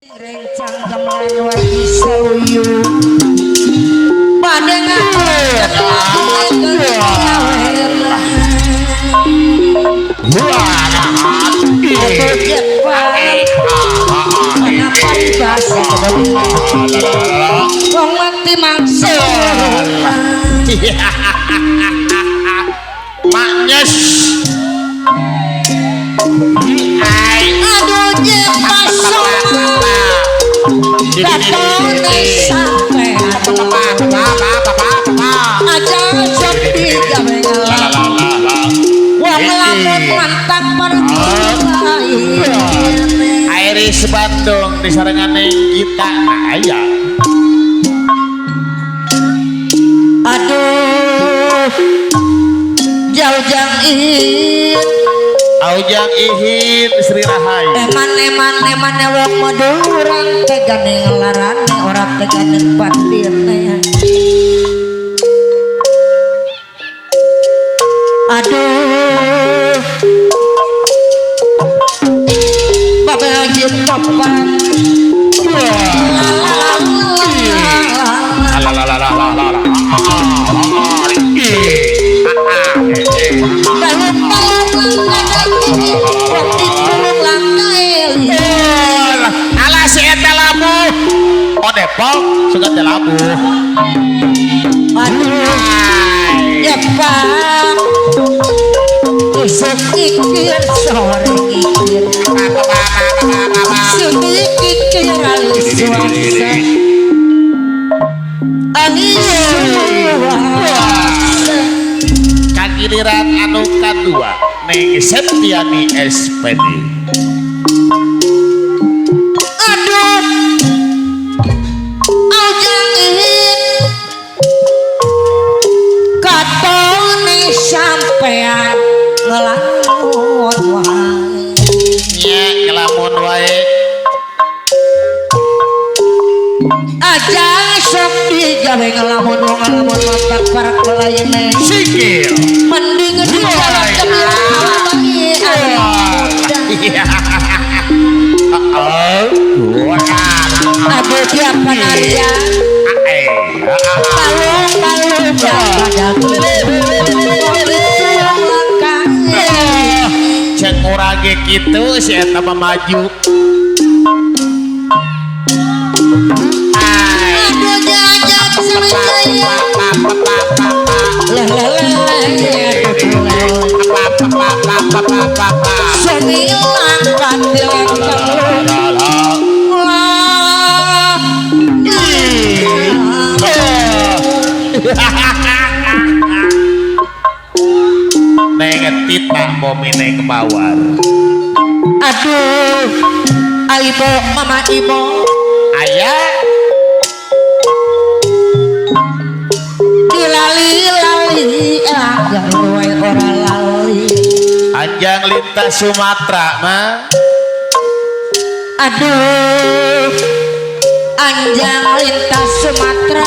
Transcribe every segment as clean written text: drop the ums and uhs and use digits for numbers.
Rencang gamelan wargi saluyu padengan wong mati mangsa maknyes. Aduh pasoma katone sampean aja sepi gawe ngelamun wong lamun mantap pergi. Iris Bandung disarengane kita aya. Aduh jauh-jauh ihin Aujang ihin Sri Rahayu. Eman-eman eman wong Madura tegane nglarane ora tegane batine. Aduh Bapak Haji Topan alah si eta labuh. Oh Depok suka teh labuh. Aduh ya Pak isuk kikir sore kikir sugi kikir alis suasa alis suasa. Kagiliran anu kadua Neng Septiani SPD. Aduh aujang ihin katone sampean ngelamun wae. Nya ngelamun wae. Aja sok digawe ngelamun wong ngelamun matak para kelayene sikil mending dijalan gembira wangi muda. Aduh tiap Arya palung-palung cek urang ge kitu si eta mah maju. Aduh jajan Sriwijaya semilang katilang Neng tita bomi neng mawar. Aduh aibo mama ibo ayah dilali-lali gawe ora lali. Anjang lintas Sumatera mah. Aduh anjang lintas Sumatera.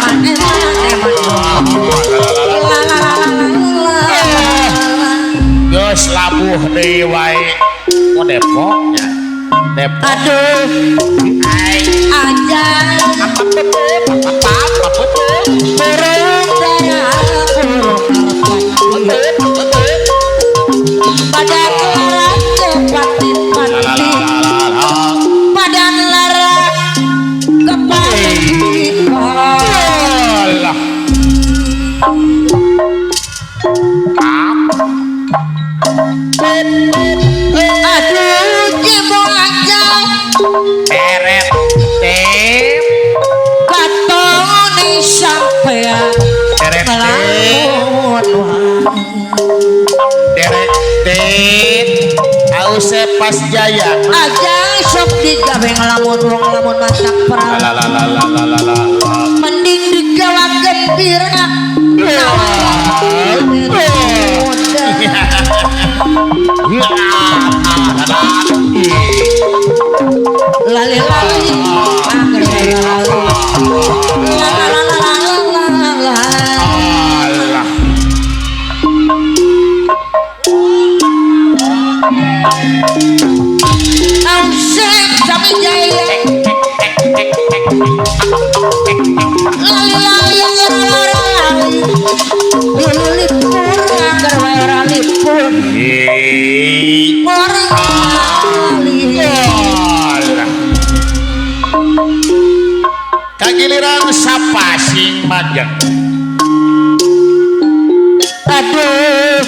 Aduh jangan geus labuh deui wae. Oh Depok nya. Depok. Aduh aja burung darah burung pada lara kepati-pati pada lara kepati. Aduh jebo aja teret tip katone sampean teret ngelamun wae. Teret tip ause pas jaya aja sok digawe ngelamun wong ngelamun masak perang mending digawa gembira. Lali lali lali. Lali-lali lali lilipun anggar wae ora lipun. Ora lali. Kagiliran sapa sing majeng. Aduh.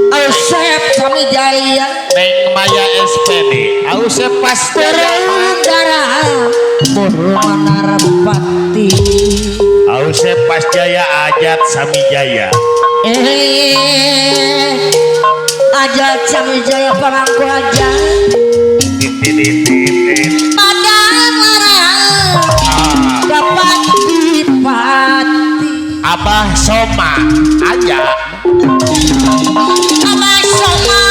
Ausep Samijaya Neng Maya SPD. Ausep pas darah Manarapati. Ausep pas jaya Ajat Samijaya. Ajat Samijaya pamangku aja. Padang larang dapat dipati. Abah Soma aja. Abah Soma.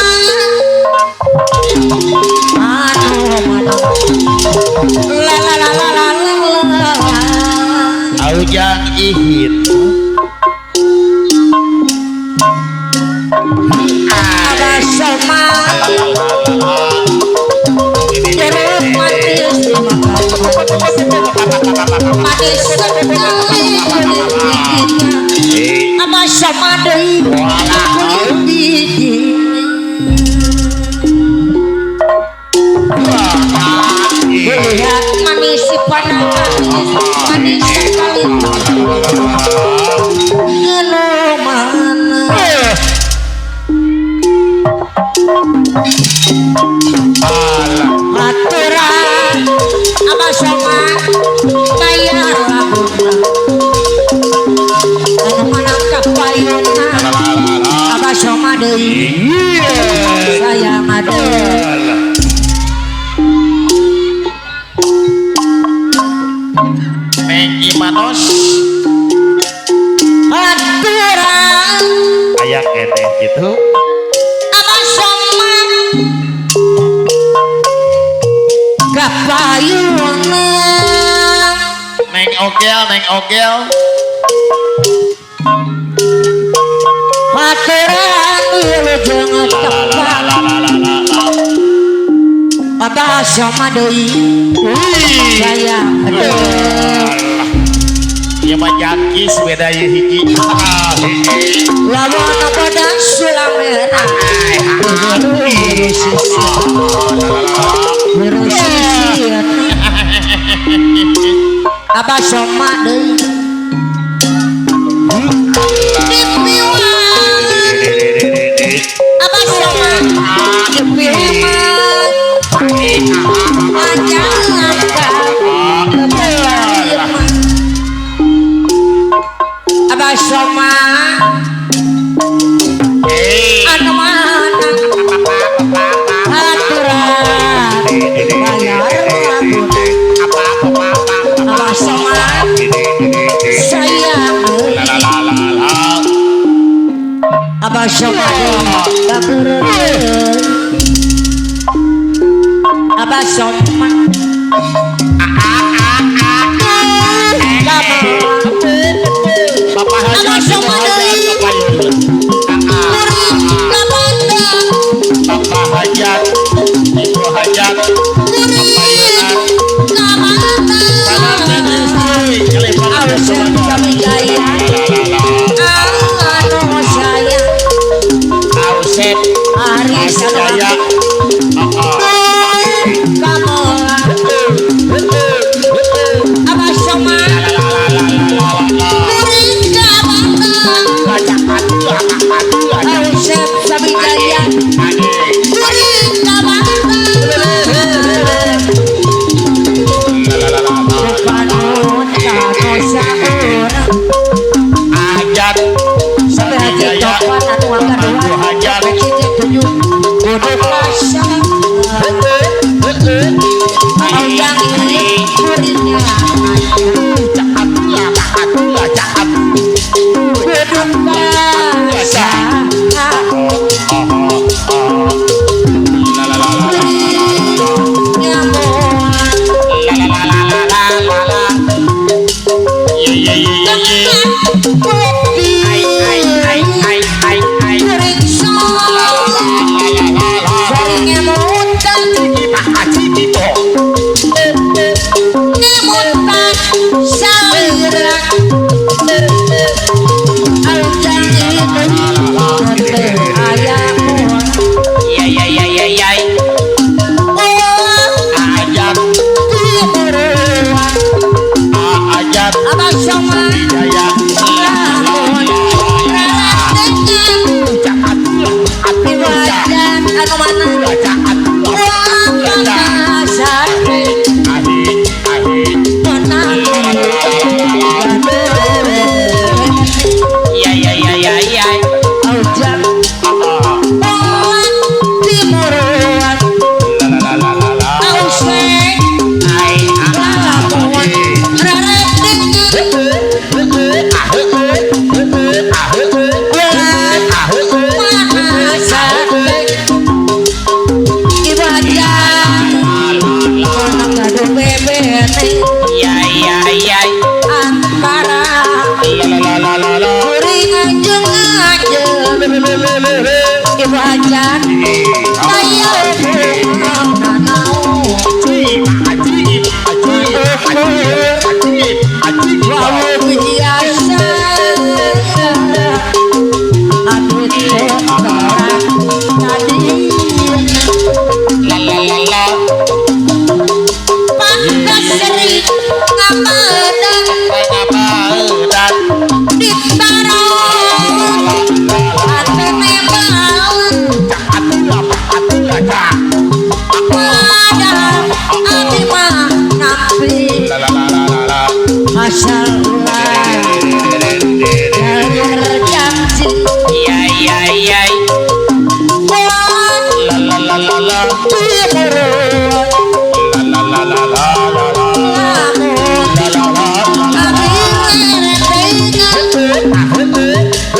Aduh, aduh. La la la la la la. Aujang ihit. Abah Soma. Jeruk manis dimakan manis sekali kulit bijinya. Abah Soma deui kulit bijinya. Lihat manis pandangan manis sekali. Gelo mana? Aturan Abah Soma bayar laburna. Anu menang kapayuna Abah Soma deui sayang aduh. Neng Imanos aturan aya keneh gitu. Abah Soma kapayuna. Neng Ogel, Neng Ogel aturan wilujeng tepat. Abah Soma deui sayang aduh. Ieu mah jakis beda ieu hiji. Lamun badan sulam merah. Abah Soma deui dipiwang. Abah Soma dipiwang. Abah Soma anu mana aturan bayar lamun. Abah Soma sayang Abah Soma Abah Soma Abah Soma deui kuring kabanda. Bapak Hajat, Ibu Hajat, kuring kabanda. Ausep Samijaya anu sayang. Ausep Ari Jaya. Abah Soma kuring kabanda. Ausep Samijaya kuring kabanda. Ajat Samijaya Ibu Hajat Nyamon. Salira Aljang itu teu aya. Iya iya iya iya iya. Ajat Timuruan Ajat Abang sama Jaya. Lamun raradengan Api Wajan anu mana Wah, Ahi ahi. Iya iya iya iya iya. Aljang Timuruan La la la la la. Ausek Ai Lamun raradengan iya iya iya. Antara La la la la la. kuring anjeung anjeun ibu ajan aya Wawu biasa aduh teh terang tadi La la la la. Pantas sering ngapadang Ngapadan. Ditaruh atene baut padahal abi mah nampi La la la la la la. Asal ulah jalur janji. Iya iya iya. Buat La la la la la. timuruan La la la la la la. Lamun La la la la. abi rerendengan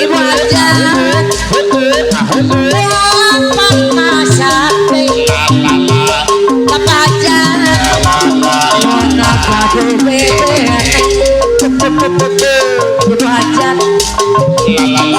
ibu ajan buat pamasate La la la. Kapajan Mona kadu bebene ibu ajan. La la la.